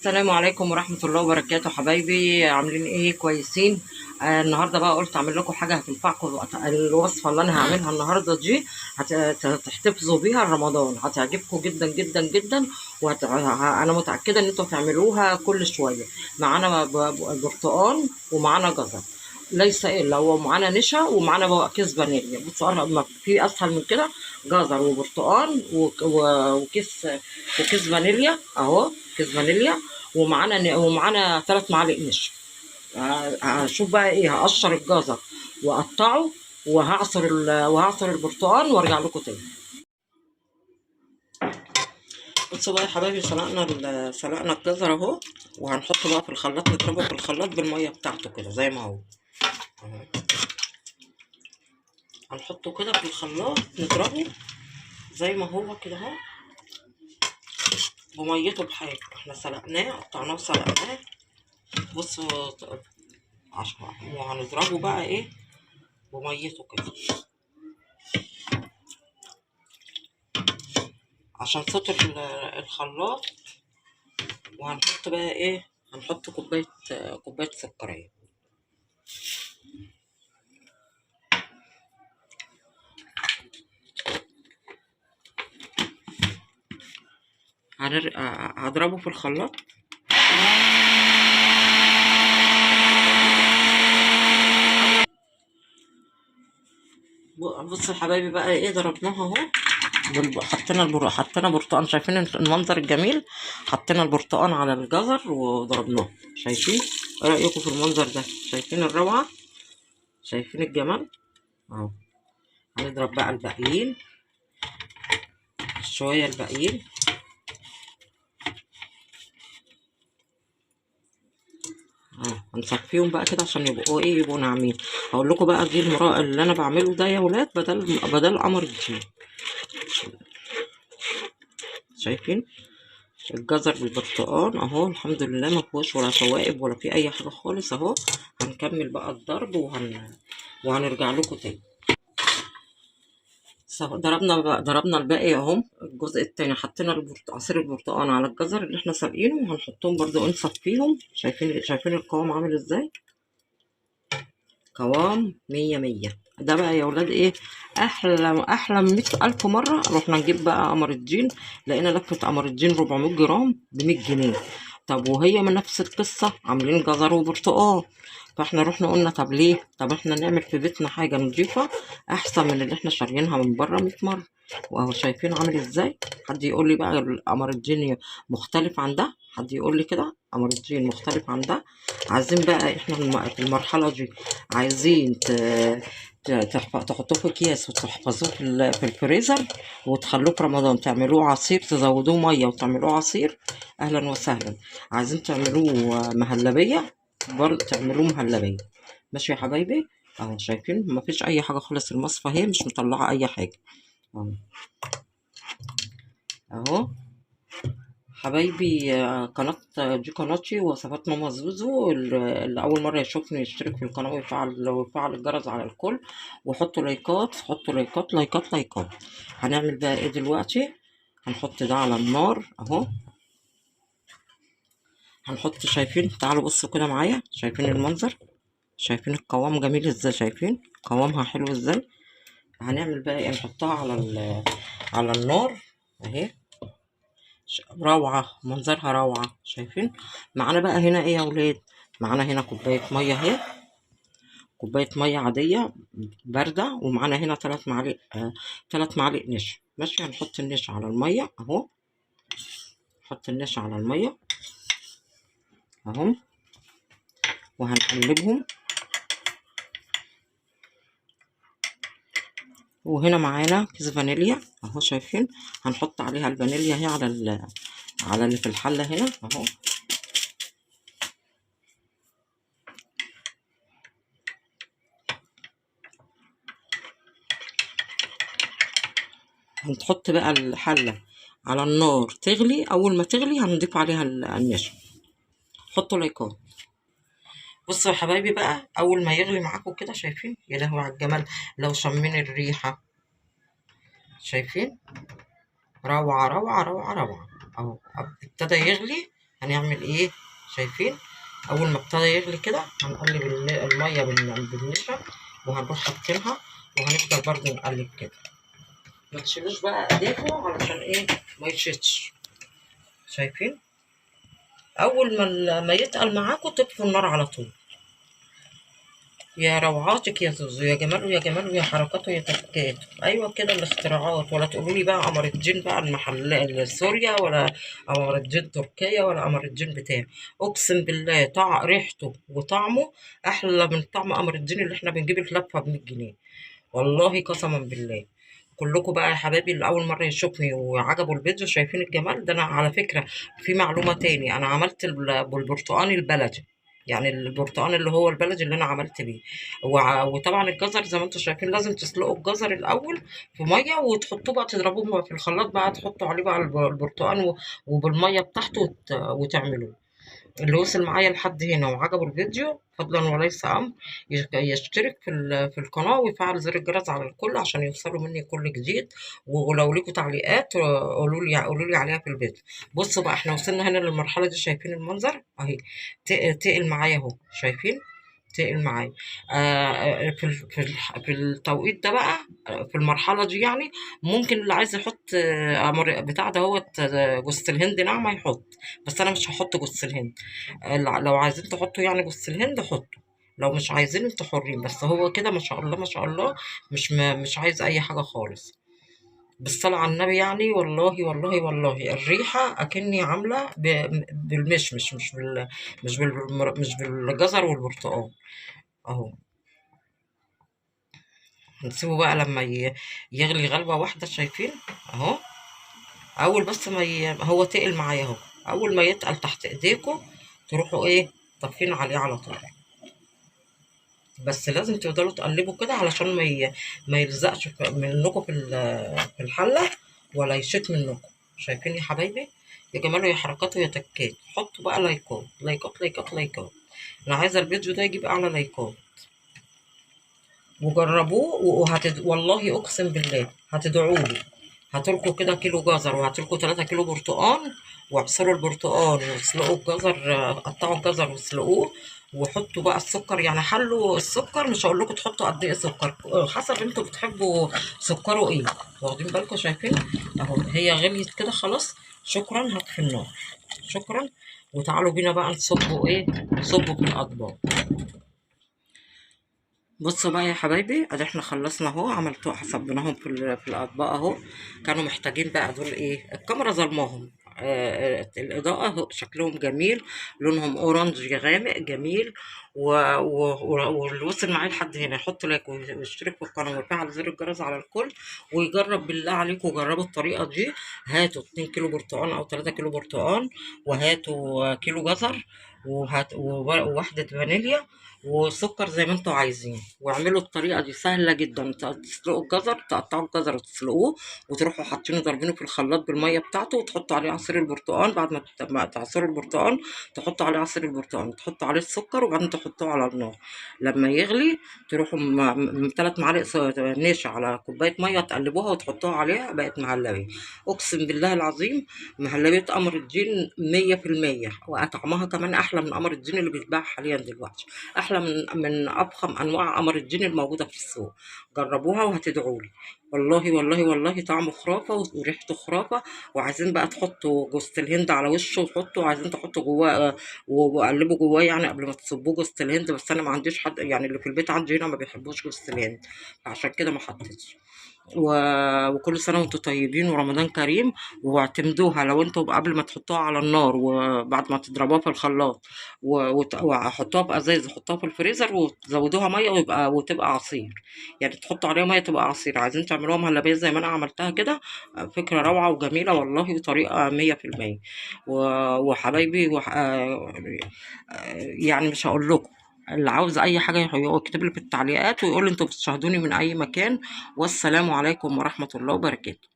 السلام عليكم ورحمة الله وبركاته حبايبي، عاملين ايه؟ كويسين؟ النهارده بقى قلت اعمل لكم حاجة هتنفعكم. الوصفة اللي انا هعملها النهارده دي هتحتفظوا بيها لرمضان، هتعجبكم جدا جدا جدا، انا متأكدة ان انتوا هتعملوها كل شوية. معانا برتقان ومعانا جزر ليس الا، ومعانا نشا ومعانا كيس فانيليا. بصوا ما في اسهل من كده، جزر وبرتقان وكيس فانيليا اهو، كيس فانيليا، ومعانا 3 معالق نشا. هشوف بقى ايه، هقشر الجزر واقطعه وهعصر البرتقان وارجع لكم تاني. بصوا بقى يا حبايبي، سلقنا الجزر اهو، وهنحطه بقى في الخلاط، نضربه في الخلاط بالمية بتاعته كده زي ما هو اهو. هنحطه كده في الخلاط نضربه زي ما هو كده اهو بميته بحاجة. احنا سلقناه، قطعناه وسلقناه. بصوا عشان وهنضربه بقى ايه بميته كده عشان صوت الخلاط. وهنحط بقى ايه، هنحط كوباية سكرية. هضربه في الخلاط. بصوا يا حبايبي بقى ايه، ضربناها اهو، حطينا برتقان. شايفين المنظر الجميل؟ حطينا البرتقان على الجزر وضربناه. شايفين؟ ايه رايكم في المنظر ده؟ شايفين الروعة؟ شايفين الجمال اهو. هنضرب بقى الباقيين شوية، الباقيين هنصفيهم بقى كده عشان يبقوا ايه، يبقوا ناعمين. هقول لكم بقى دي المراء اللي انا بعمله ده يا ولاد، بدل قمر الدين. شايفين الجزر بالبرتقان اهو، الحمد لله ما فيهوش ولا شوائب ولا في اي حاجة خالص اهو. هنكمل بقى الضرب وهنرجع لكم تاني. ضربنا الباقي اهو. الجزء التاني حطينا عصير البرتقان على الجزر اللي احنا سالقينه، وهنحطهم برضو نصفيهم. شايفين القوام عامل ازاي؟ قوام 100 100. ده بقى يا ولاد ايه، احلى من 100,000 مرة. رحنا نجيب بقى قمر الدين، لقينا لفه قمر الدين 400 جرام ب100 جنيه. طب وهي من نفس القصة، عاملين جزر وبرتقال. فاحنا رحنا قلنا طب ليه، طب احنا نعمل في بيتنا حاجة نضيفه احسن من اللي احنا شاريينها من بره 100 مرة. واهو شايفين عامل ازاي؟ حد يقول لي بقى قمر الدين مختلف عن ده؟ حد يقول لي كده قمر الدين مختلف عن ده؟ عايزين بقى احنا في المرحلة دي عايزين تحطوه في اكياس وتحفظوه في الفريزر وتخلوه في رمضان، تعملوه عصير، تزودوه مية وتعملوه عصير. اهلا وسهلا. عايزين تعملوه مهلبية برضه تعملوه مهلبية. ماشي يا حبايبي اهو. شايفين مفيش اي حاجة خالص، المصفى اهي مش مطلعه اي حاجة اهو. اهو حبايبي، قناة دي قناتي وصفات ماما زوزو. اللي أول مرة يشوفني يشترك في القناة ويفعل الجرس على الكل، وحطوا لايكات، حطوا لايكات لايكات لايكات. هنعمل بقى ايه دلوقتي؟ هنحط ده على النار اهو. هنحط، شايفين؟ تعالوا بصوا كده معايا، شايفين المنظر؟ شايفين القوام جميل ازاي؟ شايفين قوامها حلو ازاي؟ هنعمل بقى ايه، نحطها على النار اهي. روعة، منظرها روعة. شايفين؟ معانا بقى هنا ايه يا ولاد؟ معانا هنا كوباية مية اهي، كوباية مية عادية باردة، ومعانا هنا 3 معالق، 3 معالق نشا. ماشي، هنحط النشا على المية اهو، نحط النشا على المية اهو، وهنقلبهم. وهنا معانا كيس فانيليا اهو، شايفين؟ هنحط عليها الفانيليا اهي على اللي في الحلة هنا اهو. هنحط بقى الحلة على النار تغلي، اول ما تغلي هنضيف عليها النشا. حطوا لايكات. بصوا يا حبايبي بقى، اول ما يغلي معاكم كده، شايفين؟ يا لهوي على الجمال، لو شمين الريحة، شايفين؟ روعة روعة روعة روعة اهو. ابتدى يغلي هنعمل ايه؟ شايفين اول ما ابتدى يغلي كده هنقلب المية بالنشا، وهنروح حاطينها، وهنفضل برضو نقلب كده. ما تشيلوش بقى ايديكم علشان ايه؟ ما يشتش. شايفين اول ما يتقل معاكم تطفوا النار على طول. يا روعاتك يا زوزو، يا جماله يا جماله، يا حركاته يا تكاته. ايوه كده الاختراعات. ولا تقولوا لي بقى قمر الدين بقى المحل سوريا، ولا قمر الدين تركيا، ولا قمر الدين بتاع. اقسم بالله ريحته وطعمه احلى من طعم قمر الدين اللي احنا بنجيب اللفة ب 100 جنيه، والله قسما بالله. كلكم بقى يا حبايبي اللي اول مرة يشوفني وعجبوا الفيديو شايفين الجمال ده. انا على فكرة في معلومة تاني، انا عملت بالبرتقال البلدي، يعني البرتقال اللي هو البلدي اللي انا عملت بيه، وطبعا الجزر زي ما انتم شايفين لازم تسلقوا الجزر الاول في مية، وتحطوه بقى تضربوه في الخلاط بقى، تحطوا عليه بقى البرتقال وبالميه بتاعته وتعملوه. اللي وصل معايا لحد هنا وعجبه الفيديو فضلا وليس امر يشترك في القناة ويفعل زر الجرس على الكل عشان يوصلوا مني كل جديد. ولو لكم تعليقات قولوا لي عليها في الفيديو. بصوا بقى احنا وصلنا هنا للمرحلة دي، شايفين المنظر اهي، تقل معايا اهو، شايفين تقل معايا. في التوقيت ده بقى، في المرحلة دي يعني ممكن اللي عايز يحط، بتاع دهوت، جوز الهند ناعمة يحط، بس انا مش هحط جوز الهند. لو عايزين تحطوا يعني جوز الهند حطوا، لو مش عايزين انتوا حرين. بس هو كده ما شاء الله ما شاء الله مش عايز اي حاجة خالص. بالصلاة على النبي يعني، والله والله والله الريحة أكني عاملة بالمشمش، مش بالجزر والبرتقال أهو. هنسيبه بقى لما يغلي غلوة واحدة، شايفين أهو. أول بس ما هو تقل معايا أهو، أول ما يتقل تحت إيديكم تروحوا إيه طافين عليه على طول. بس لازم تفضلوا تقلبوا كده علشان ما يلزقش منكم في الحلة ولا يشيط منكم. شايفين يا حبايبي يا جماله يا حركاته يا تكات. حطوا بقى لايكات لايكات لايكات لايكات، انا عايزه الفيديو ده يجيب اعلى لايكات. وجربوه والله اقسم بالله هتدعوا لي. هاتولكوا كده كيلو جزر وهاتولكوا 3 كيلو برتقان، واعصروا البرتقان واسلقوا الجزر، قطعوا الجزر واسلقوه، وحطوا بقى السكر، يعني حلوا السكر، مش هقول لكم تحطوا قد ايه سكر، حسب انتوا بتحبوا سكره ايه. واخدين بالكم؟ شايفين اهو هي غليت كده خلاص. شكرا، هطفي النار، شكرا. وتعالوا بينا بقى نصبوا ايه، نصبوا في الاطباق. بصوا بقى يا حبايبي، ادي احنا خلصنا اهو، عملتوا حسبناهم في الاطباق اهو. كانوا محتاجين بقى دول ايه، الكاميرا ظلماهم، الاضاءة اهو، شكلهم جميل، لونهم orange غامق جميل. واللي وصل معايا لحد هنا يحط like ويشترك في القناة ويفعل زر الجرس على الكل، ويجرب بالله عليكم، جربوا الطريقة دي. هاتوا 2 كيلو برتقان او 3 كيلو برتقان، وهاتوا كيلو جزر، وواحدة فانيليا، وسكر زي ما انتوا عايزين، واعملوا الطريقة دي سهلة جدا. تسلقوا الجزر، تقطعوا الجزر وتسلقوه، وتروحوا حاطينه ضاربينه في الخلاط بالمية بتاعته، وتحطوا عليه عصير البرتقال. بعد ما تعصروا البرتقال تحطوا عليه عصير البرتقال، تحطوا عليه السكر، وبعدين تحطوه على النار. لما يغلي تروحوا 3 معالق نشا على كوباية مية، تقلبوها وتحطوها عليها، بقت مهلبية. اقسم بالله العظيم مهلبية قمر الدين مية في المية، وطعمها كمان احلى من قمر الدين اللي بيتباع حاليا دلوقتي، احلى من افخم انواع قمر الدين الموجودة في السوق. جربوها وهتدعوا لي، والله والله والله طعمه خرافه وريحته خرافه. وعايزين بقى تحطوا جوز الهند على وشه، وتحطوا، عايزين تحطوا جواه، وقلبوا جواه يعني قبل ما تصبوه جوز الهند، بس انا ما عنديش حد يعني اللي في البيت عندي هنا ما بيحبوش جوز الهند، فعشان كده ما حطيتش. وكل سنة وانتم طيبين ورمضان كريم. واعتمدوها لو انتوا قبل ما تحطوها على النار وبعد ما تضربوها في الخلاط وحطوها في ازايز، وحطوها في الفريزر، وتزودوها مية وتبقى عصير، يعني تحطوا عليها مية تبقى عصير. عايزين تعملوها مهلبية زي ما انا عملتها كده، فكرة روعه وجميلة والله، وطريقه مية في المية. وحبايبي يعني مش هقول لكم، اللي عاوز اي حاجة يكتب لي في التعليقات ويقول لي انتوا بتشاهدوني من اي مكان. والسلام عليكم ورحمة الله وبركاته.